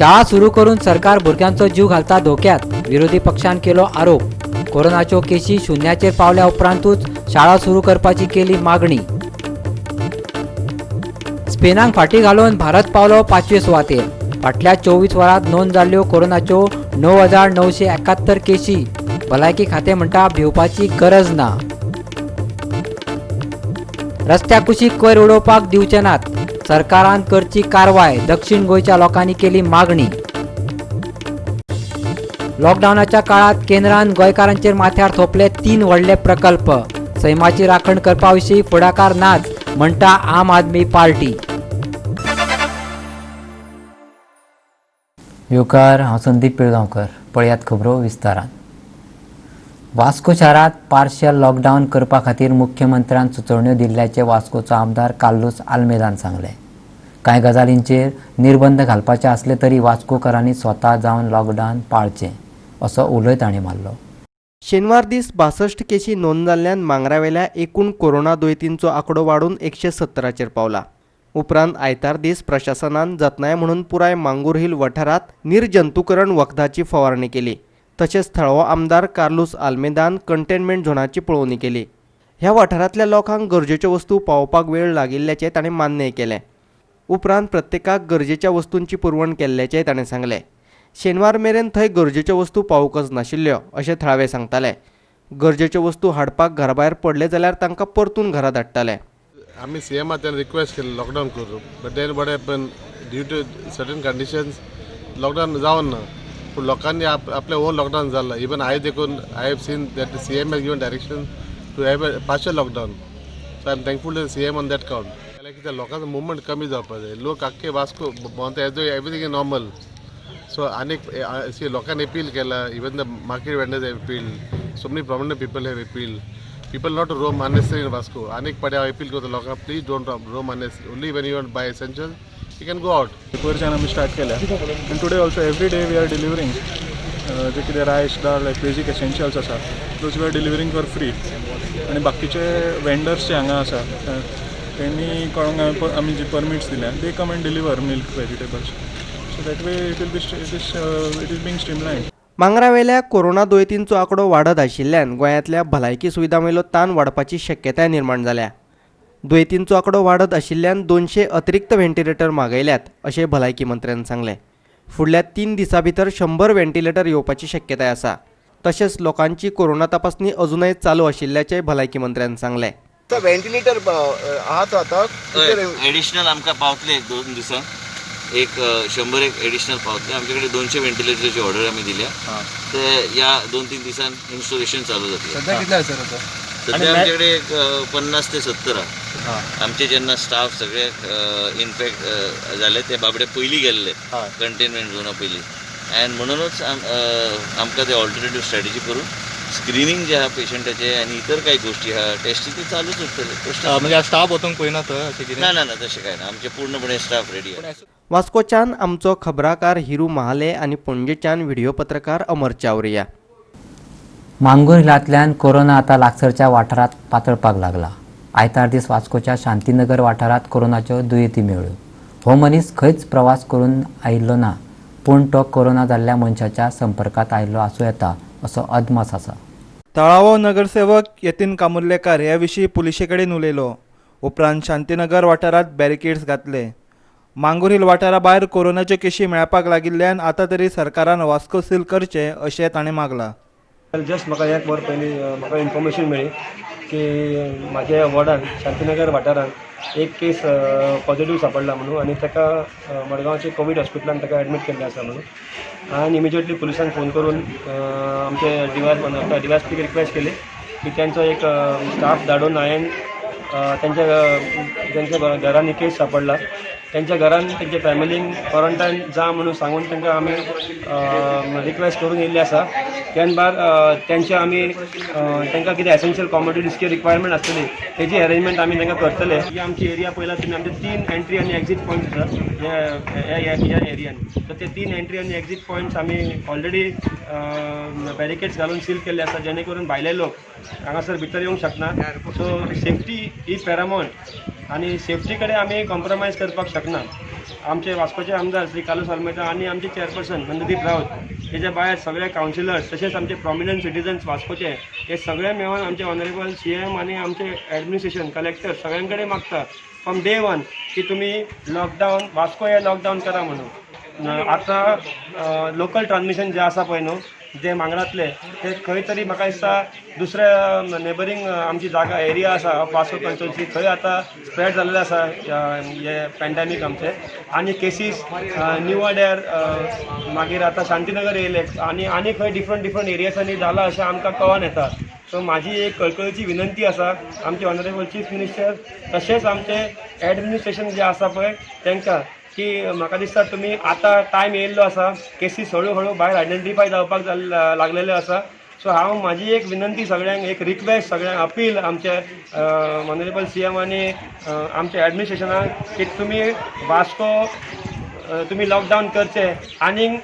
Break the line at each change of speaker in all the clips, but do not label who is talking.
शाळा सुरू करून सरकार भुरग्यांचो जीव घालता धोक्यात, विरोधी पक्षान केलो आरोप. कोरोनाच्यो केशी शून्याचेर पावल्या उपरांतूच शाळा सुरू करपाची केली मागणी. स्पेनाक फाटी घालून भारत पावलो 5वे सुवातेर. फाटल्या 24 वरांत नोंद जाल्ल्यो कोरोनाच्यो 9,971 केशी. भलायकी खातें म्हणटा भिवपाची गरज ना. रस्त्या कुशीक कोयर उडोवपाक दिवचे नात, सरकारान करची कारवाय, दक्षिण गोंयच्या लोकांनी केली मागणी. लॉकडावनाच्या काळात केंद्रान गोंयकारांचेर माथ्यार थोपले 3 व्हडले प्रकल्प. सैमाची राखण करपा विशीं फुडाकार नाच म्हणटा आम आदमी पार्टी. येवकार, हांव संदीप पिळगांवकर. पळयात खबरो विस्तारान. वास्को शारांत पार्शियल लॉकडावन करपा खातीर मुख्यमंत्र्यान सुचोवण्यो दिल्ल्याचें वास्कोचो आमदार कार्लूस आल्मेदान सांगलें. कांय गजालींचेर निर्बंध घालपाचे आसले तरी वास्कोकारांनी स्वता जावन लॉकडावन पाळचें असो उलोय ताणें मारलो.
शेनवार दीस 62 केशी नोंद जाल्ल्यान मांगरावेल्या एकूण कोरोना दुयेंतींचो आंकडो वाडून 117चेर पावला. उपरांत आयतार दीस प्रशासनान जतनाय म्हणून पुराय मांगूर हिल वाठारांत निर्जंतुकरण वखदाची फवारणी केली. तशेंच थळावो आमदार कार्लूस आल्मेदान कंटेनमेंट झोनाची पळोवणी केली. ह्या वाठारांतल्या लोकांक गरजेच्यो वस्तू पावोवपाक वेळ लागिल्ल्याचें ताणें मान्यय केलें. उपरांत प्रत्येकाक गरजेच्या वस्तूंची पुरवण केल्ल्याचेंय ताणें सांगलें. शेनवार मेरेन थंय गरजेच्यो वस्तू पावूंकच नाशिल्ल्यो अशें थळावे सांगताले. गरजेच्यो वस्तू हाडपाक घराभायर पडले जाल्यार तांकां परतून घरा धाडटाले.
आमी सीएमाच्यान रिक्वेस्ट केली लॉकडावन करूं, but then what happen due to certain conditions lockdown जावन ना. पूण लोकांनी आपले ओन लॉकडावन जाला. इवन आयज देखून I have seen that CM has given direction to have a partial lockdown. So I am thankful to CM on that count. जाल्यार कितें लोकांचो मुवमेंट कमी जावपाक जाय. लोक आख्खे वास्को भोंवता as everything is normal. So आनीक सी लोकांनी अपील केला, even the market vendors have appeal, so many prominent people have appeal people not to roam unnecessary in Vasco. आनीक पाटी हांव अपील करता लोकांक, please don't roam unnecessary, only when you want buy essential you can go out.
पेपरच्यान आमी start केल्या आनी today also every day we are delivering जे कितें rice, दाल, लायक basic essentials आसा, those we are delivering for free. आनी बाकीचे vendors जे हांगा आसा तेणी कोणाक आमी जी परमिट्स दिल्या, they come and deliver milk, vegetables. So that way it will be it is being streamlined.
मांगरावेल्या corona दुयेंतींचो आंकडो वाडत आशिल्ल्यान गोंयांतल्या भलायकी सुविधां वयलो ताण वाडपाची शक्यताय निर्माण जाल्या. दुयेंतींचो आंकडो वाडत आशिल्ल्यान 200 अतिरिक्त व्हेंटिलेटर मागयल्यात अशें भलायकी मंत्र्यान सांगलें. फुडल्या 3 दिसां भितर 100 व्हेंटिलेटर येवपाची शक्यताय आसा. तशेंच लोकांची कोरोना तपासणी अजुनय चालू आशिल्ल्याचें भलायकी मंत्र्यान सांगलें.
व्हेंटिलेटर आहात आतां?
एडिशनल आमकां पावतले 2 दिसांक, एक 100 एडिशनल पावतले. आमचे कडेन 200 व्हेंटिलेटरची ऑर्डर आमी दिल्या, ते ह्या 2-3 दिसान इन्स्टॉलेशन चालू जातलें.
सध्या कितले आसा सर आतां?
सध्या आमचे कडेन एक 50 ते 70 आहा. आमचे जेन्ना स्टाफ सगळे इनफेक्ट जाले ते बाबडे पयलीं गेल्ले कंटेनमेंट झोना पयलीं, अँड म्हणूनच आमकां ते ऑल्टरनेटीव स्ट्रॅटेजी करून स्क्रिनींग जे आहा पेशंटाचे आनी इतर कांय गोश्टी आहा टेस्टी ते चालूच उरतले. प्रश्न
म्हणजे स्टाफ वचूंक पळयना थंय अशें कितें?
ना ना ना, तशें कांय ना, आमचे पूर्णपणे स्टाफ रेडी आहा.
वास्कोच्यान आमचो खबराकार हिरू महाले आनी पणजेच्यान व्हिडिओ पत्रकार अमर चावरिया.
मांगूर हिलांतल्यान कोरोना आतां लागसरच्या वाठारांत पातळपाक लागला. आयतार दीस वास्कोच्या शांतीनगर वाठारांत कोरोनाच्यो दुयेंती मेळ्ळ्यो. हो मनीस खंयच प्रवास करून आयिल्लो ना, पूण तो कोरोना जाल्ल्या मनशाच्या संपर्कांत आयिल्लो आसूं येता असो अदमास आसा.
तळावो नगरसेवक यतीन कामुर्लेकार ह्या विशीं पुलिशे कडेन उलयलो. उपरांत शांतीनगर वाठारांत बॅरिकेड्स घातले. मांगूर हिल वाठारा भायर कोरोनाच्यो केशी मेळपाक लागिल्ल्यान आतां तरी सरकारान वास्को सील करचें अशें ताणें मागलां.
जस्ट म्हाका एक वर पयलीं म्हाका इन्फॉर्मेशन मेळ्ळी की म्हाज्या वॉर्डान शांतीनगर वाठारांत एक केस पॉझिटीव सापडला म्हणून आनी ताका मडगांवचे कोवीड हॉस्पिटलान ताका एडमीट केल्लें आसा म्हणून. आनी इमिजिएटली पुलिसांक फोन करून आमचे डिवायस पीक रिक्वेस्ट केली की त्यांचो एक स्टाफ धाडून हांवें तेंच्या तेंच्या घरांनी केस सापडला तेंच्या घरान तेंच्या फॅमिलीन क्वॉरंटायन जा म्हणून सांगून तांकां आमी रिक्वेस्ट करून येयल्ले आसा. त्यान भायर तेंचे आमी तांकां कितें एसेन्शियल कॉमोडिटीज रिक्वायरमेंट आसतली तेजी अरेंजमेंट आमी तांकां करतले. ही आमची एरिया पळयला तुमी, आमचे 3 एंट्री आनी एक्झीट पॉयंट्स आसा ह्या एरियान. तर ते 3 एंट्री आनी एक्झीट पॉयंट्स आमी ऑलरेडी बॅरिकेड्स घालून सील केल्ले आसा, जेणे करून भायले लोक हांगासर भितर येवंक शकना. सो सेफ्टी ही पॅरामावंट आनी सेफ्टी कडेन आमी कॉम्प्रोमायज करपाक शकना. आमचे वास्कोचे आमदार श्री कार्लूस आल्मेदा आनी आमचे चेअरपर्सन नंददीप राऊत हेच्या भायर सगळे कावन्सिलर्स तशेंच आमचे प्रॉमिनंट सिटीजन्स वास्कोचे हे सगळे मेळून आमचे ऑनरेबल CM आनी आमचे ॲडमिनिस्ट्रेशन कलेक्टर सगळ्यां कडेन मागता फ्रॉम डे वन की तुमी लॉकडावन वास्को हे लॉकडावन करा म्हणून. आतां लोकल ट्रान्समिशन जे आसा पळय न्हू जे मांगरांतले ते खंय तरी म्हाका दिसता दुसऱ्या नेबरींग आमची जागा एरिया आसा वास्को कॉन्स्टिट्युएन्सी थंय आतां स्प्रेड जाल्ले आसा हे पॅन्डेमीक आमचे आनी केसीस न्यूवाड्यार मागीर आतां शांतीनगर येयले आनी आनी खंय डिफरंट डिफरंट एरियासांनी जाला अशें आमकां कळोन येता. सो म्हाजी एक कळकळीची विनंती आसा आमचे ऑनरेबल चीफ मिनिस्टर तशेंच आमचे एडमिनिस्ट्रेशन जे आसा पळय तांकां की म्हाका दिसता तुमी आतां टायम येयल्लो आसा, केसीस हळू हळू भायर आयडेंटिफाय जावपाक लागलेल्यो आसा. सो हांव म्हाजी एक विनंती सगळ्यांक, एक रिक्वेस्ट सगळ्यांक, अपील आमचे ऑनरेबल CM आनी आमच्या एडमिनिस्ट्रेशनाक की तुमी वास्को तुमी लॉकडावन करचें आनीक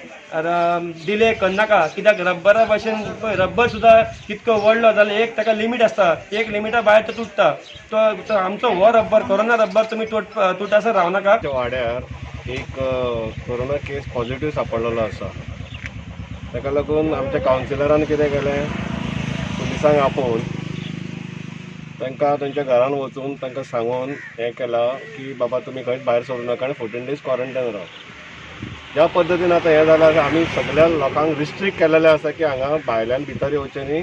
डिले करनाका. कित्याक रब्बरा भशेन रब्बर सुद्दां कितको व्हडलो जाल्यार एक ताका लिमीट आसता, एक लिमिटा भायर तो तुट्टा. तो आमचो हो रब्बर कोरोना रब्बर तुमी तुटासर रावनाका.
वाड्यार एक कोरोना केस पॉझिटिव्ह सापडलेलो आसा, ताका लागून आमच्या कावन्सिलरान कितें केलें, पुलिसांक आपोवन तांकां तांच्या घरान वचून तांकां सांगून हें केलां की बाबा तुमी खंयच भायर सरूं नाका आनी 14 days quarantine राव. ज्या पद्दतीन आतां हें जालां आमी सगळ्या लोकांक रिस्ट्रिक्ट केलेलें आसा की हांगा भायल्यान भितर येवचें न्ही,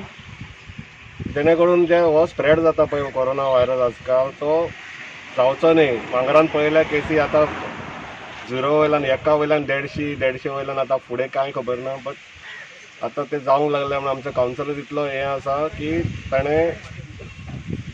जेणे करून जे हो स्प्रेड जाता पळय कोरोना व्हायरस आजकाल तो जावचो न्ही. मांगरान पळयल्या केसी आतां 0 वयल्यान 1 वयल्यान 150, 150 वयल्यान आतां फुडें कांय खबर ना, बट आतां तें जावंक लागलें म्हणून आमचो कावन्सिलर इतलो हें आसा की ताणें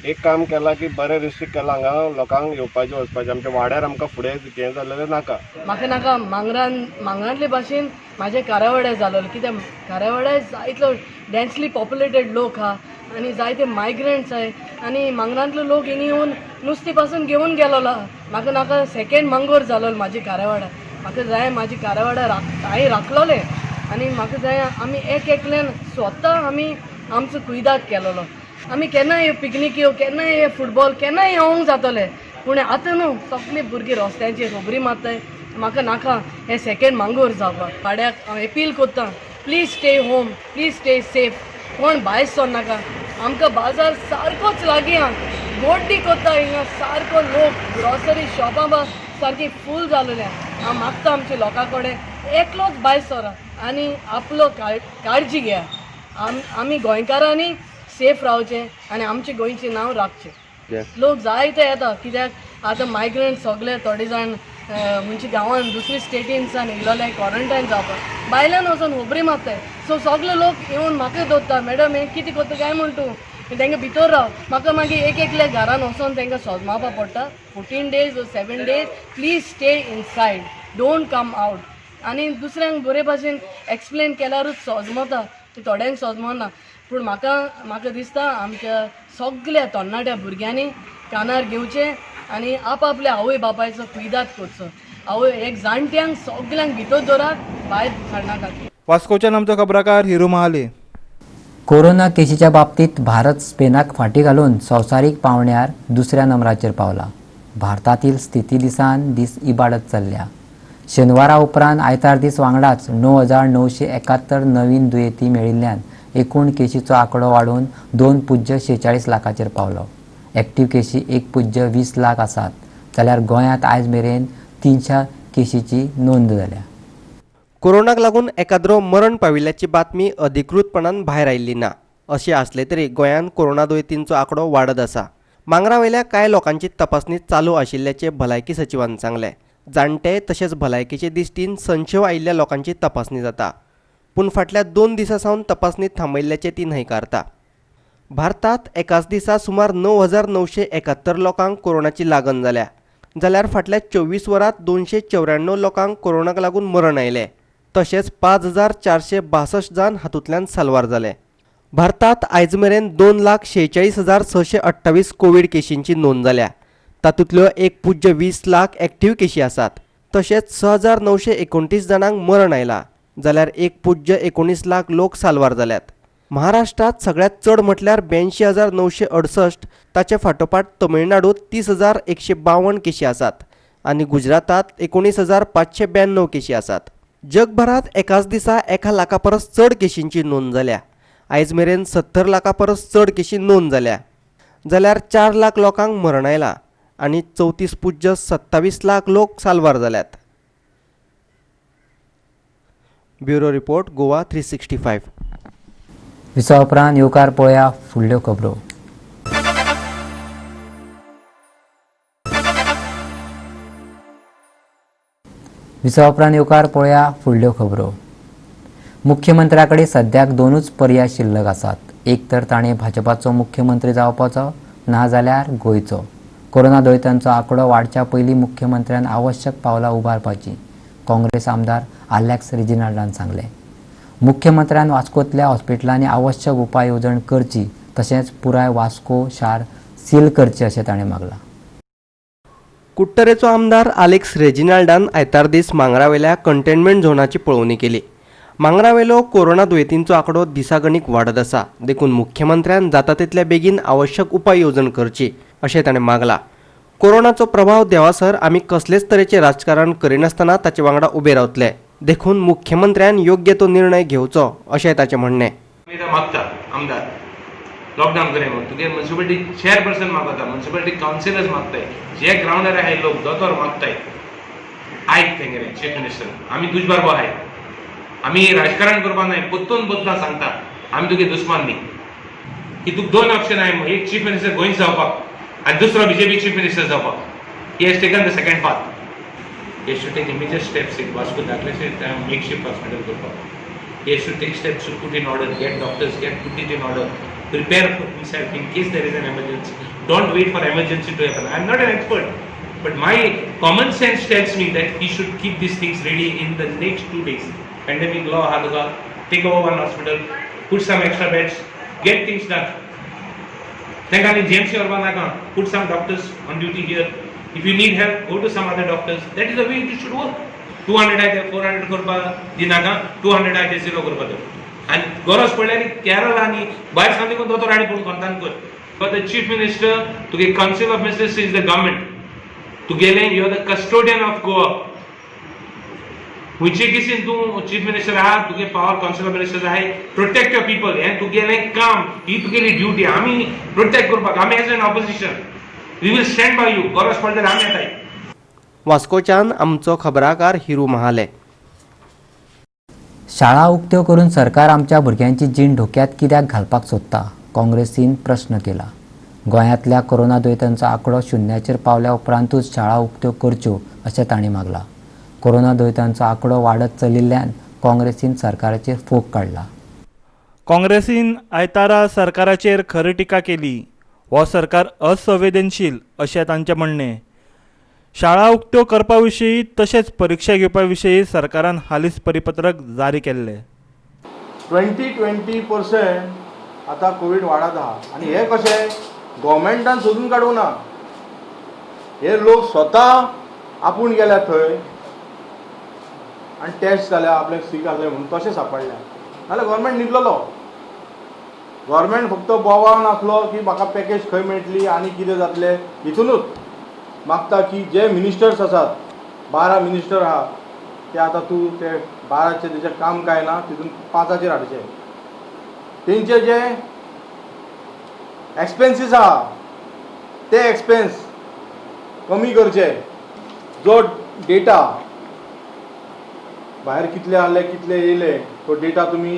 एक काम केलां की बरें रिस्ट्रिक्ट केलां हांगा लोकांक येवपाचें वचपाचें. आमच्या वाड्यार आमकां फुडें हें जाल्लें नाका.
म्हाका नाका मांगरांतले भाशेन म्हाजे कारावाड्यार जालोलो, कित्याक कारावाड्यार जायतलो डेन्सली पॉप्युलेटेड लोक आहा आनी जायते मायग्रंट्स आहाय आनी मांगरांतलो लोक हिंगा येवन नुस्तें पासून घेवन गेलोलो आहा. म्हाका नाका सेकेंड मांगोर जालोलो म्हाजे कारावाडा. म्हाका जाय म्हाजी कारावाडा हांवें राखलोलें आनी म्हाका जाय आमी एक एकल्यान स्वता आमी आमचो कुयदाद केलोलो. आमी केन्नाय पिकनीक येवं, केन्नाय फुटबॉल, केन्नाय येवंक जातोले, पूण आतां न्हू सगळीं भुरगीं रस्त्यांचेर खबरी मारताय. म्हाका नाका हें सेकेंड मांगोर जावपाक. वाड्याक हांव एपील करता, please stay home, please stay safe, कोण भायर सरनाका. आमकां बाजार सारकोच लागीं आहा, गोड्डी करता हिंगा सारको लोक, ग्रॉसरी शॉपां सारकी फूल जालोले. हांव मागता आमच्या लोकां कडेन एकलोच भायर सरा आनी आपलो काळजी घेया. आमी गोंयकारांनी सेफ रावचें आनी आमचें गोंयचें नांव राखचें. लोक जायते येता कित्याक आतां मायग्रंट सगळे थोडे जाण म्हणजे गांवान दुसरी स्टेटीनसान येयलोले क्वॉरंटायन जावपाक, भायल्यान वचून होबरी मारताय. सो सगळे लोक येवन म्हाका दवरता, मॅडम हें कितें करता काय म्हण तूं, तेंका भितर राव. म्हाका मागीर एक एकल्या घरान वचोन तेंकां सोजमावपाक पडटा. 14 days or 7 days please stay inside, don't come out. आनी दुसऱ्यांक बरे भाशेन एक्सप्लेन केल्यारूच सोजमता, थोड्यांक सोजमना. पूण म्हाका म्हाका दिसता आमच्या सगल्या तरणाट्या भुरग्यांनी कानार घेवचें आनी आपआपल्या आवय बापायचो कुयदाद करचो. आवय एक जाणट्यांक सगल्यांक भितर दवरात, भायर काडनाकात.
वास्कोच्यान आमचो खबराकार हिरू महाले.
कोरोना केशीच्या बाबतीत भारत स्पेनाक फाटी घालून संवसारीक पावंड्यार दुसऱ्या नंबराचेर पावला. भारतातील स्थिती दिसान दीस इबाडत चल्ल्या. शेनवारा उपरांत आयतार दीस वांगडाच 9,971 नवीन दुयेंती मेळिल्ल्यान एकूण केशीचो आंकडो वाडून 2.46 लाखाचेर पावलो. एक्टिव्ह केशी 1.20 लाख आसात, जाल्यार गोंयांत आयज मेरेन 300 केशीची नोंद जाल्या.
कोरोनाक लागून एकाद्रो मरण पाविल्ल्याची बातमी अधिकृतपणान भायर आयिल्ली ना. अशें आसलें तरी गोंयांत कोरोना दुयेंतींचो आंकडो वाडत आसा. मांगरा वयल्या कांय लोकांची तपासणी चालू आशिल्ल्याचें भलायकी सचिवान सांगलें. जाणटे तशेंच भलायकेचे दिश्टीन संशय आयिल्ल्या लोकांची तपासणी जाता, पूण फाटल्या 2 दिसां सावन तपासणी थांबयल्ल्याचें ती न्हयकारता. भारतात एकाच दिसा सुमार 9,971 लोकांक कोरोनाची लागण जाल्या, जाल्यार फाटल्या 24 वरांत 294 लोकांक कोरोनाक लागून मरण आयलें. तशेंच 5,462 जाण हातूंतल्यान साल्वार जाले. भारतात आयज मेरेन 2,46,628 कोवीड केशींची नोंद जाल्या. तातूंतल्यो 1.20 लाख एक्टिव्ह केशी आसात. तशेंच 6,929 जाणांक मरण आयलां, जाल्यार 1.19 लाख लोक साल्वार जाल्यात. महाराष्ट्रात सगळ्यात चड म्हटल्यार 82,968, ताचे फाटोफाट तमिळनाडूत 30,152 केशी आसात, आनी गुजरातात 19,592 केशी आसात. जगभरात एकाच दिसा 1 लाखा परस चड केशींची नोंद जाल्या. आयज मेरेन 70 लाखा परस चड केशी नोंद जाल्या, जाल्यार 4 लाख लोकांक मरण आयलां आनी 34.27 लाख लोक साल्वार जाल्यात. Bureau report, Goa 365.
विसवा उपरांत येवकार पळोवया फुडल्यो खबरो. विसवा उपरांत येवकार पळोवया फुडल्यो खबरो. मुख्यमंत्र्या कडेन सद्याक 2 पर्याय शिल्लक आसात. एक तर ताणें भाजपाचो मुख्यमंत्री जावपाचो, ना जाल्यार गोंयचो. कोरोना दुयेंतांचो आंकडो वाडच्या पयलीं मुख्यमंत्र्यान आवश्यक पावलां उबारपाची, काँग्रेस आमदार आलेक्स रेजिनाल्डान सांगलें. मुख्यमंत्र्यान वास्कोंतल्या हॉस्पिटलांनी आवश्यक उपाय येवजण करची, तशेंच पुराय वास्को शार सील करचें अशें ताणें मागलां.
कुडटरेचो आमदार आलेक्स रेजिनाल्डान आयतार दीस मांगरावेल्या कंटेनमेंट झोनाची पळोवणी केली. मांगरावेलो कोरोना दुयेंतींचो आंकडो दिसागणीक वाडत आसा, देखून मुख्यमंत्र्यान जाता तितल्या बेगीन आवश्यक उपाय येवजण करची अशें ताणें मागलां. कोरोनाचो प्रभाव देवासर आमी कसलेच तरेचें राजकारण करिनासतना ताचे वांगडा उबे रावतले, देखून मुख्यमंत्र्यान योग्य तो निर्णय घेवचो अशें ताचें म्हणणें.
मागता आमदार लॉकडावन करे म्हणून तुगे म्युनिसिपालिटी चेअरपर्सन मागता, म्युनिसिपालिटी कावन्सिलर्स मागताय, जे ग्रावंडार आहाय लोक दोतोर मागताय. आयक तेंगेले चीफ मिनिस्टर, आमी तुज बारबो आहाय, आमी राजकारण करपाक नाय, परतून परतून सांगता आमी तुगे दुस्मान न्ही. की तुका 2 ऑप्शन आहाय, एक चीफ मिनिस्टर गोंयच जावपाक आनी दुसरो बीजेपी चीफ मिनिस्टर जावपाक. He has taken the second path. He has to take immediate steps in Vasco धाकलेशे makeshift hospital करपाक. He has to take steps to put in order, get doctors, get put it in order, prepare for himself in case there is an emergency. Don't wait for emergency to happen. I am not an expert, but my common sense tells me that he should keep these things ready in the next 2 days. Pandemic law आहा तुका, take over one hospital, put some extra beds, get things done. तांकां आनी GMC व्हरपा नाका, put some doctors on duty here. If you need help, go to some other doctors. That is the way it should work. 200 आहाय ते 400 करपा दिनाका, 200 आहाय ते 0 करपा दी. आनी गरज पडल्यार केरळ आनी भायर सावन देखून दोतोर हाडी पूण कोंतान कर. For the chief minister, तुगे council of ministers is the government. तुगेलें you are the custodian of Goa. खंयचे केसीन तूं चीफ मिनिस्टर आहा, तुगे पावर कावन्सिल ऑफ मिनिस्टर्स आहाय, प्रोटेक्ट your people. हें तुगेलें काम, ही तुगेली ड्युटी. आमी प्रोटेक्ट करपाक, आमी as an opposition we will stand by you. गरज पडल्यार आमी येताय.
वास्कोच्यान आमचो खबराकार हिरू महाले.
शाळा उक्त्यो करून सरकार आमच्या भुरग्यांची जीण धोक्यात कित्याक घालपाक सोदता, काँग्रेसीन प्रश्न केला. गोंयांतल्या कोरोना दुयेंतांचो आंकडो 0 पावल्या उपरांतूच शाळा उक्त्यो करच्यो अशें तांणी मागलां. कोरोना दुयेंतांचो आंकडो वाडत चलिल्ल्यान काँग्रेसीन सरकाराचेर फोग काडला.
काँग्रेसीन आयतारा सरकाराचेर खरी टिका केली. हो सरकार असंवेदनशील अशें तांचें म्हणणें. शाळा उक्त्यो करपा विशीं तशेंच परिक्षा घेवपा विशीं सरकारान हालींच परिपत्रक जारी केल्लें.
20% आतां कोवीड वाडत आहा आनी हें कशें गव्हर्मेंटान सोदून काडूंक ना, हे लोक स्वता आपूण गेल्या थंय आनी टेस्ट जाल्या आपल्याक सीक आसलें म्हणून तशें सापडलें. नाल्यार गव्हर्मेंट न्हिदलेलो. गव्हर्मेंट फक्त बोवाळ आसलो की म्हाका पॅकेज खंय मेळटली आनी कितें जातलें हितूनच मागता की जे मिनिस्टर्स आसात 12 मिनिस्टर आहा ते आतां तूं ते 12चें तेजें काम कांय ना तितून 5चेर हाडचें. तेंचे जे एक्सपेन्सीस आहा ते एक्सपेन्स कमी करचे. जो डेटा भायर कितले आहले कितले येयले तो डेटा तुमी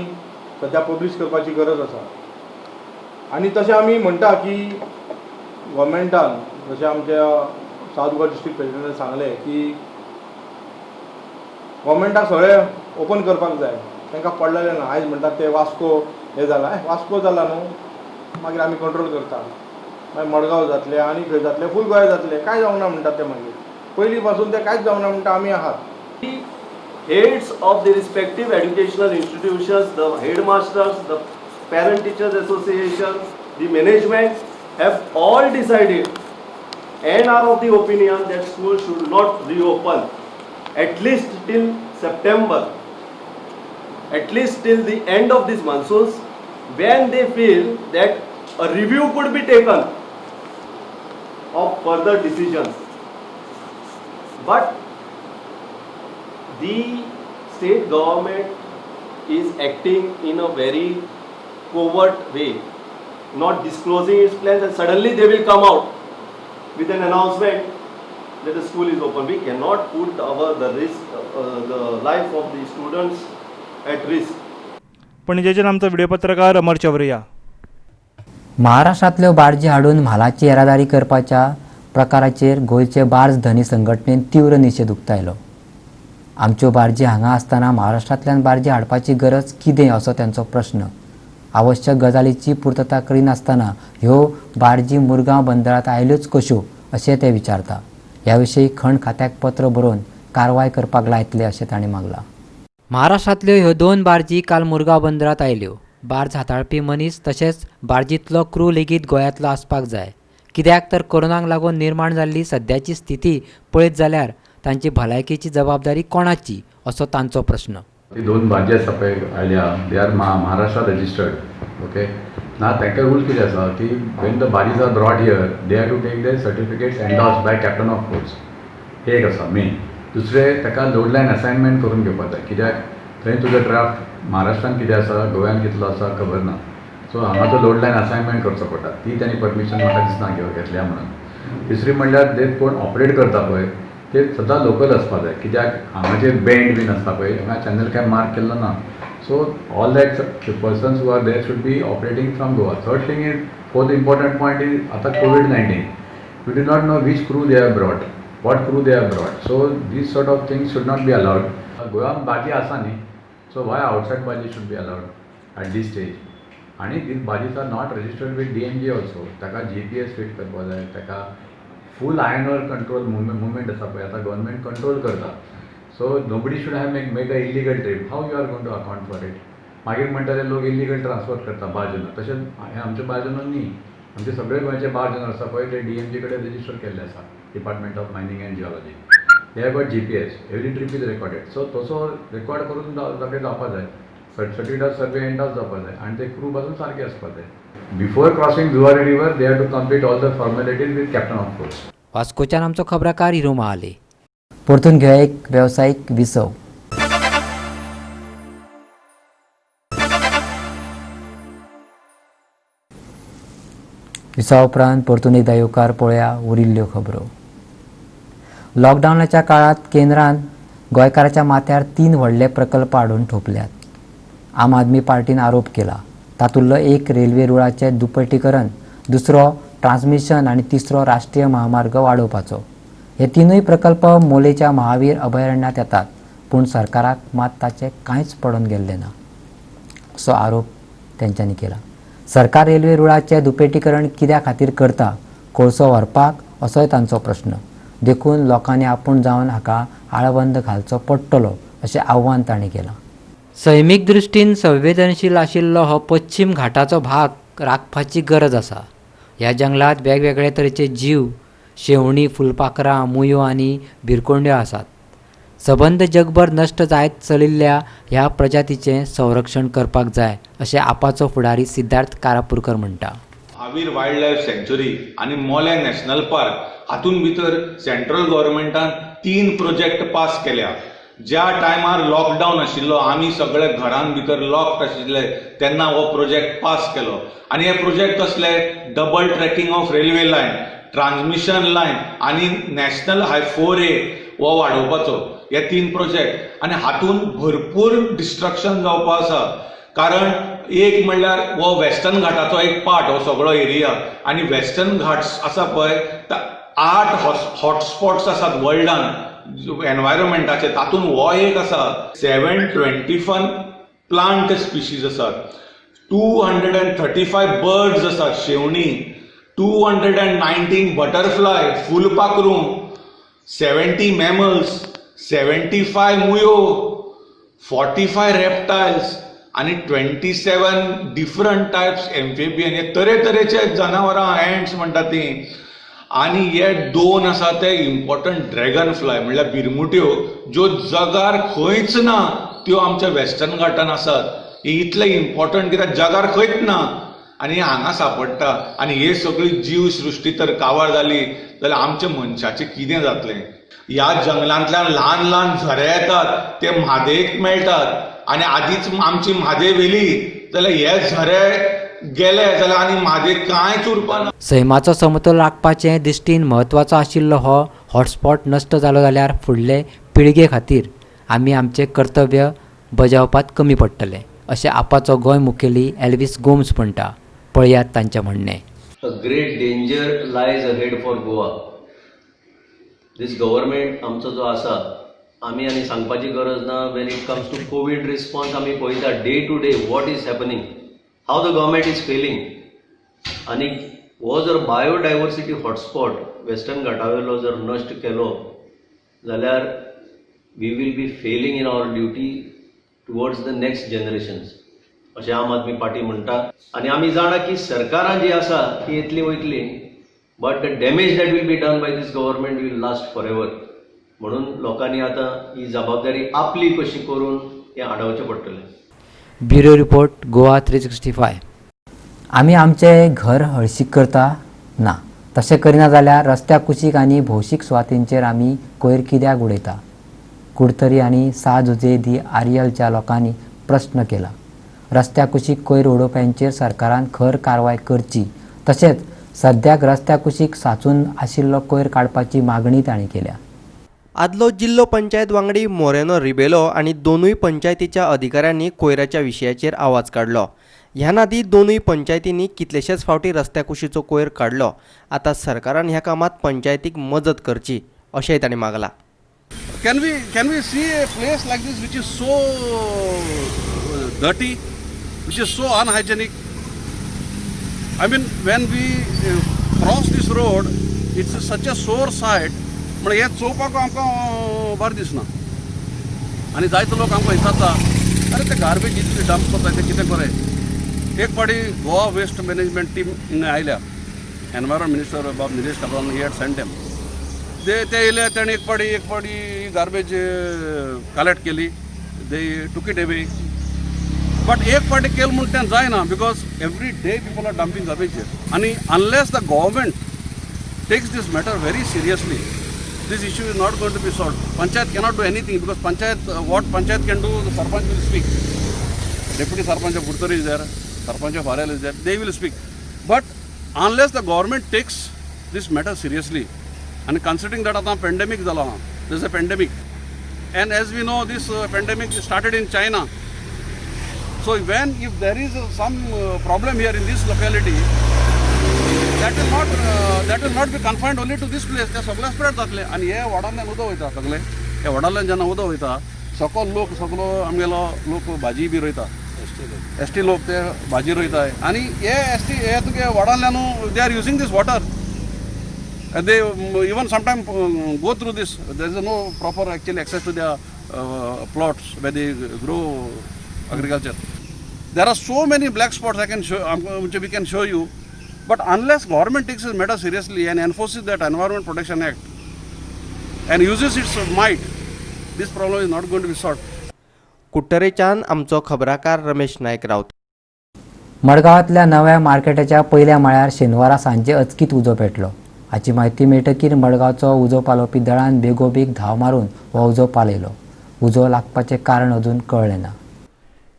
सद्या पब्लीश करपाची गरज आसा. आनी तशें आमी म्हणटा की गव्हर्मेंटान जशें आमच्या सावथ गोवा डिस्ट्रिक्ट प्रेसिडेंटान सांगलें की गव्हर्मेंटाक सगळें ओपन करपाक जाय. तांकां पडलेलें ना. आयज म्हणटात ते वास्को हें जालां, वास्को जाला न्हू मागीर आमी कंट्रोल करता, मागीर मडगांव जातलें आनी खंय जातलें, फूल गोंय जातलें, कांय जावंक ना म्हणटात ते. मागीर पयलीं पासून ते कांयच जावंक ना म्हणटा आमी आहात.
Heads of the respective educational institutions, the headmasters, the parent teachers associations, the management have all decided and are of the opinion that school should not reopen at least till September, at least till the end of this monsoons, when they feel that a review could be taken of further decisions. But the state government is acting in a very covert way, not disclosing its plans, and suddenly they will come out with an announcement that the school is open. We cannot put the life of the students at risk.
पणजेच्यान आमचो video पत्रकार अमर चवरिया.
महाराष्ट्रांतल्यो बार्जी हाडून म्हालाची येरादारी करपाच्या प्रकाराचेर गोंयचे barge धनी संघटनेन तीव्र निशेध उक्तायलो. आमच्यो बार्जी हांगा आसतना महाराष्ट्रांतल्यान बार्जी हाडपाची गरज कितें असो तांचो प्रश्न. आवश्यक गजालीची पुर्तता करिनासतना ह्यो बार्जी मुरगांव बंदरांत आयल्योच कश्यो अशें ते विचारता. ह्या विशीं खण खात्याक पत्र बरोवन कारवाय करपाक लायतले अशें तांणी मागलां. महाराष्ट्रांतल्यो ह्यो दोन बार्जी काल मुरगांव बंदरांत आयल्यो. बार्ज हाताळपी मनीस तशेंच बार्जींतलो क्रू लेगीत गोंयांतलो आसपाक जाय. कित्याक तर कोरोनाक लागून निर्माण जाल्ली सद्याची स्थिती पळयत जाल्यार तांची भलायकेची जबाबदारी कोणाची असो तांचो प्रश्न.
ती दोन बार्जी आसा पळय आयल्या, they are Maharashtra registered. Okay ना, तांकां रूल कितें आसा की when the barges are brought here they have to take their certificates endorse by captain of ports. हे एक आसा मेन. दुसरें ताका लोड लायन असायनमेंट करून घेवपाक जाय, कित्याक थंय तुजो ड्राफ्ट महाराष्ट्रान कितें आसा गोव्यान कितलो आसा खबर ना. सो हांगा तो लोड लायन असायनमेंट करचो पडटा, ती तांणी परमिशन म्हाका दिसना घेतल्या म्हणून. तिसरी म्हणल्यार जे कोण ऑपरेट करता पळय ते सदां लोकल आसपाक जाय, कित्याक हांगाचे बँड बीन आसता पळय हांगा चॅनल काय मार्क केल्लो ना. So all that persons who are there should be operating from Goa. Third thing is, fourth important point is आतां COVID-19, we do not know which crew they have brought, what crew they have brought. So these sort of things should not be allowed. गोव्यान बाजी आसा न्ही, so why outside barge should be allowed at this stage. आनी these barges are not registered with DMG also. ताका GPS fit करपाक जाय, ताका फूल आयन ओर control movement आसा पळय आतां गव्हर्मेंट कंट्रोल करता. So nobody should have make a illegal trip. How you are going to account for it? मागीर म्हणटले लोक इलिगल ट्रान्सफर करता बार्ज ओनर. तशेंच हें आमचे बार्ज ओनर न्ही, आमचे सगळे गोंयचे बार्ज ओनर आसा पळय ते DMG कडेन रजिस्टर केल्ले आसा, department of mining and geology. They have got GPS, every trip is recorded. So तसो रेकॉर्ड करून सगळें जावपाक जाय, सर्टिफिकेट ऑफ सर्वे एंडॉर्स जावपाक जाय आनी ते क्रू पासून सारके आसपाक जाय. Before crossing Zuari river they have to complete all the formalities with captain of ports.
वास्कोच्यान आमचो खबराकार हिरो महाले. परतून घेवया एक वेवसायीक विसव. विसवा उपरांत परतून एकदां येवकार पळोवया उरिल्ल्यो खबरो. लॉकडावनाच्या काळांत केंद्रान गोंयकाराच्या माथ्यार 3 व्हडले प्रकल्प हाडून ठोपल्यात. आम आदमी पार्टीन आरोप केला. तातूंतलो एक रेल्वे रुळाचें दुपटीकरण, दुसरो ट्रान्समिशन आनी तिसरो राष्ट्रीय महामार्ग वाडोवपाचो. हे 3 प्रकल्प मोलेच्या महावीर अभयारण्यात येतात, पूण सरकाराक मात ताचें कांयच पडून गेल्लें ना असो आरोप तेंच्यांनी केला. सरकार रेल्वे रुळाचें दुपेटीकरण कित्या खातीर करता, कोळसो व्हरपाक असोय तांचो प्रश्न. देखून लोकांनी आपूण जावन हाका आळबंद घालचो पडटलो अशें आव्हान तांणी केलां. सैमीक दृश्टीन संवेदनशील आशिल्लो हो पश्चिम घाटाचो भाग राखपाची गरज आसा. ह्या जंगलांत वेगवेगळे तरेचे जीव, शेवणीं, फुलपाखरां, मुयो आनी भिरकोंड्यो आसात. सबंद जगभर नश्ट जायत चलिल्ल्या ह्या प्रजातीचें संरक्षण करपाक जाय अशें आपाचो फुडारी सिद्धार्थ कारापूरकर म्हणटा.
महावीर वायल्ड लायफ सँच्युरी आनी मोलें नॅशनल पार्क हातूंत भितर सेंट्रल गव्हर्मेंटान 3 प्रोजेक्ट पास केल्या. ज्या टायमार लॉकडावन आशिल्लो, आमी सगळे घरान भितर लॉक्ड आशिल्ले तेन्ना हो प्रोजेक्ट पास केलो. आनी हे प्रोजेक्ट कसले? Double tracking of railway line, transmission line आनी नॅशनल हाय 4A हो वाडोवपाचो. हे 3 प्रोजेक्ट आनी हातूंत भरपूर डिस्ट्रक्शन जावपा आसा. कारण एक म्हणल्यार हो वेस्टर्न घाटाचो एक पार्ट, हो सगळो एरिया आनी वेस्टर्न घाट्स आसा पळय 8 हॉटस्पॉट्स आसात वर्ल्डान एनवायरमेंटाचे, तातूंत हो एक आसा. 721 प्लांट स्पिशीज आसात, 235 बर्ड्स आसात शेवणी, 219 बटरफ्लाय फुलपाखरूं, 70 मॅमल्स, 75 मुयो, 45 रेप्टायल्स आनी 27 डिफरंट टायप्स एम्फिबियन. हे तरेतरेचे जनावरां, एंट्स म्हणटा ती. आनी हे 2 आसा ते इम्पॉर्टंट ड्रॅगन फ्लाय म्हणल्यार बिरमुट्यो, ज्यो जगार खंयच ना त्यो आमच्या वेस्टर्न घाटान आसात. हे इतले इम्पॉर्टंट कित्याक जगार खंयच ना आनी हांगा सापडटा. आनी हे सगळी जीव सृश्टी तर कावार जाली जाल्यार आमच्या मनशाचें कितें जातलें? ह्या जंगलांतल्यान ल्हान ल्हान झरे येतात ते म्हादयेक मेळटात आनी आदींच आमची म्हादय व्हेली जाल्यार हे झरे गेले जाल्यार आनी म्हादय कांयच उरपा ना.
सैमाचो समतोल राखपाचे दृश्टीन म्हत्वाचो आशिल्लो हो हॉटस्पॉट नश्ट जालो जाल्यार फुडले पिळगे खातीर आमी आमचें कर्तव्य बजावपात कमी पडटलें अशें आपाचो गोंय मुखेली एल्विस गोम्स म्हणटा. पळयात तांचें म्हणणें.
A great danger lies ahead for Goa. This government आमचो जो आसा, आमी आनी सांगपाची गरज ना. When it comes to COVID response आमी पळयता day to day what is happening, how the government is failing. आनी हो जर बायोडायवर्सिटी हॉटस्पॉट वेस्टर्न घाटावेलो जर नश्ट केलो जाल्यार we will be failing in our duty towards the next generations अशें आम आदमी पार्टी म्हणटा. आनी आमी जाणा की सरकारां जी आसा ती येतली वयतली, but the damage that will be done by this government will last for ever. म्हणून लोकांनी आतां ही जबाबदारी आपली कशी करून हें आडावचें पडटलें.
Bureau report, Goa 365. आमी आमचें घर हळशीक करता ना, तशें करिना जाल्यार रस्त्या कुशीक आनी भौशीक सुवातींचेर आमी कोयर कित्याक उडयता? कुडतरी आनी सा जुजे दी आरियलच्या लोकांनी प्रस्न केला. रस्त्या कुशीक कोयर उडोवप्यांचेर सरकारान खर कारवाय करची, तशेंच सद्याक रस्त्या कुशीक साचून आशिल्लो कोयर काडपाची मागणी तांणी केल्या.
आदलो जिल्लो पंचायत वांगडी मोरेनो रिबेलो आनी दोनूय पंचायतीच्या अधिकाऱ्यांनी कोयराच्या विशयाचेर आवाज काडलो. ह्या नादी दोनूय पंचायतींनी कितलेशेच फावटी रस्त्या कुशीचो कोयर काडलो. आतां सरकारान ह्या कामात पंचायतीक मजत करची अशेंय तांणी मागलां.
Can we see a place like this which is so dirty, which is so unhygienic? I mean, when we cross this road, it's such a sore sight. म्हण हें चोवपाक आमकां बरें दिसना आनी जायते लोक आमकां विचारता, अरे ते गार्बेज इतली डंप करता तें कितें बरें. एक फावटी गोवा वेस्ट मॅनेजमेंट टीम हिंगा आयल्या, एनवायरमेंट मिनिस्टर बाब Nilesh Cabral he had sent them. ते येयले, ताणें एक फावटी गार्बेज कलेक्ट केली, they took it away. But एक फावटी केलें म्हूण तें जायना, because every day people are dumping garbage. आनी unless the government takes this matter very seriously, this issue is not going to be solved. Panchayat cannot do anything because panchayat, what panchayat can do, the sarpanch will speak. Deputy sarpanch of Curtorim is there, sarpanch of Arel is there, they will speak. But unless the government takes this matter seriously, and considering that आता pandemic जाला, there is a pandemic, and as we know this pandemic started in China. So when if there is some problem here in this locality, that will not be confined only to this place. ते सगळे spread जातले आनी हे वॉर्डांतल्यान उदक वयता, सगळे हे वॉर्डांतल्यान जेन्ना उदक वयता सगळो लोक, सगळो आमगेलो लोक भाजी बी रोयता, एस टी लोक ते भाजी रोयता आनी हे एस टी हे तुगे वॉर्डांतल्यान they are using this water. They even sometime go through this. There is no proper actually access to the plots where they grow agriculture. There are so many black spots I can show, which we can show you. But unless government takes this matter seriously and enforces that Environment Protection Act and uses its might, this problem is not going to be solved.
कुडटरेच्यान आमचो खबराकार रमेश नायक रावत.
मडगांवांतल्या नव्या मार्केटाच्या पयल्या माळ्यार शेनवारा सांजे अचकीत उजो पेटलो. हाची म्हायती मेळटकीर मडगांवचो उजो पालोवपी दळान बेगोबेग धांव मारून हो उजो पालयलो. उजो लागपाचें कारण अजून कळ्ळें ना.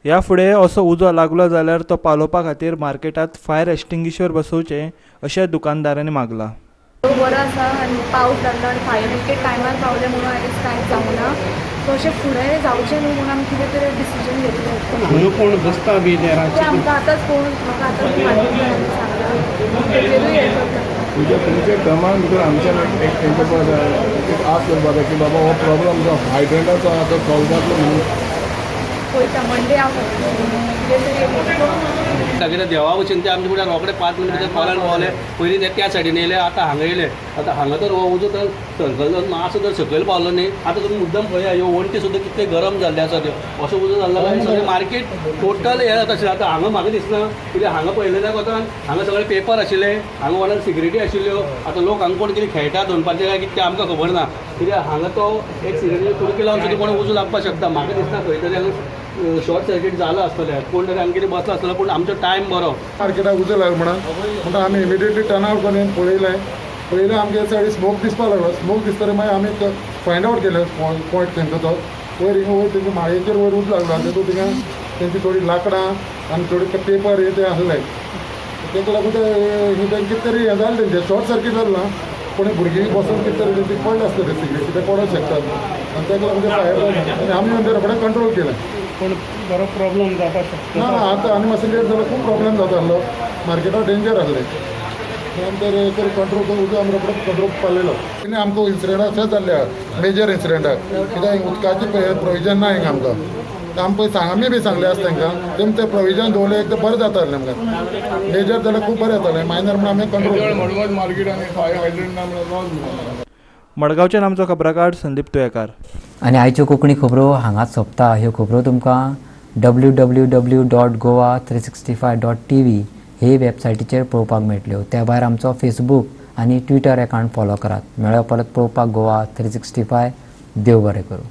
ह्या फुडें असो उजो लागलो जाल्यार तो पालोवपा खातीर मार्केटांत फायर एक्स्टिंग्विशर बसोवचें अशें दुकानदारांनी मागलां.
बरो आसा आनी पावस जाल्लो आनी फायर ब्रिगेड टायमार पावलें म्हणून आयज कांयच जावंक ना. सो अशें फुडें जावचें न्हू म्हणून आमी कितें तरी डिसिजन घेतलें.
कोण बसता बी
तें आमकां आतांच पळोवन म्हाका आतांच सांगलां तेजेरूय हें करता.
तुज्या तुमच्या टर्मान भितर आमच्या एक तेंच्या एक आस करपा जाय की बाबा हो प्रॉब्लम जो हायड्रंटाचो आहा तो सॉल्व जातलो म्हणून.
पळयता मंडे हांव कितें तरी
कितें देवा भशेन ते आमचे फुडें रोखडे 5 मिनट भितर कॉलान पावले. पयलीं ते त्या सायडीन येयले, आतां हांगा येयले. आतां हांगा तर हो उजो तर सकयल मातसो तर सकयल पावलो न्ही. आतां तुमी मुद्दम पळया, ह्यो वण्टी सुद्दां कितले गरम जाल्ले आसा त्यो. असो उजो जाल्लो आनी सगळें मार्केट टोटल हें जाता आशिल्लें. आतां हांगा म्हाका दिसना कित्याक हांगा पळयलें कोतान हांगा सगळे पेपर आशिल्ले, हांगा वडान सिगरेटी आशिल्ल्यो. आतां लोक हांगा कोण कितें खेळटा दनपारचे काय कितें आमकां खबर ना. कित्याक हांगा तो एक सिगरेटी कुडकी लावन सुद्दां कोण उजो लागपाक शकता. म्हाका दिसना खंय तरी हांगा शॉर्ट सर्कीट जाला आसतलें, कोण तरी हांगा कितें बसला आसतलो, पूण आमचो टायम बरो.
मार्केटाक उजो लागलो म्हणून म्हणटा आमी इमिडिएटली टर्न आवट करून पळयलें, पयलीं आमगे सायडी स्मोक दिसपाक लागलो. स्मोक दिसतरी मागीर आमी फायंड आवट केलें पॉयंट तेंचो तो वयर हिंगा वयर तेंच्या माळयेचेर वयर उजो लागलो. तेतून थिंगा तेंची थोडी लांकडां आनी थोडे पेपर हे ते आसले, तेका लागून ते तेंचे कितें तरी हें जालें, तेंचें शॉर्ट सर्कीट जालें ना, कोणी भुरगीं बसून कितें तरी तेंची पडलें आसतलें सिगरेट कितें पडोंक शकतात आनी तेका लागून ते फायर जालें आनी आमी येवन तें रोखडें कंट्रोल केलें.
पूण बरो प्रॉब्लम जावपाक शकता
ना आतां आनी मातशें लेट जाल्यार खूब प्रॉब्लम जाता आसलो, मार्केटाक डेंजर आसलें. आमी ते कंट्रोल करून उदक आमी रोखडो कंट्रोल पावलेलो. आनी आमकां इन्सिडंट अशेंच जाल्लें आहा, मेजर इन्सिडंटाक कित्याक उदकाची प्रोविजन ना हिंगा आमकां. आमी पळय आमी बी सांगलें आसा तांकां, तेमी ते प्रोविजन दवरलें एक तर बरें जाता आसलें आमकां. मेजर जाल्यार खूब बरें जातालें, मायनर म्हणून आमी कंट्रोल. मार्केट आनी फायर हायड्रंट ना म्हणल्यार.
मडगांवच्यान आमचो खबराकार संदीप तुयेकार.
आनी आयच्यो कोंकणी खबरो हांगाच सोंपता. ह्यो खबरो तुमकां www.goa365.tv हे वेबसायटीचेर पळोवपाक मेळटल्यो. त्या भायर आमचो फेसबूक आनी ट्विटर एकावंट फॉलो करात. मेळ्ळो परत पळोवपाक गोवा 365. देव बरें करूं.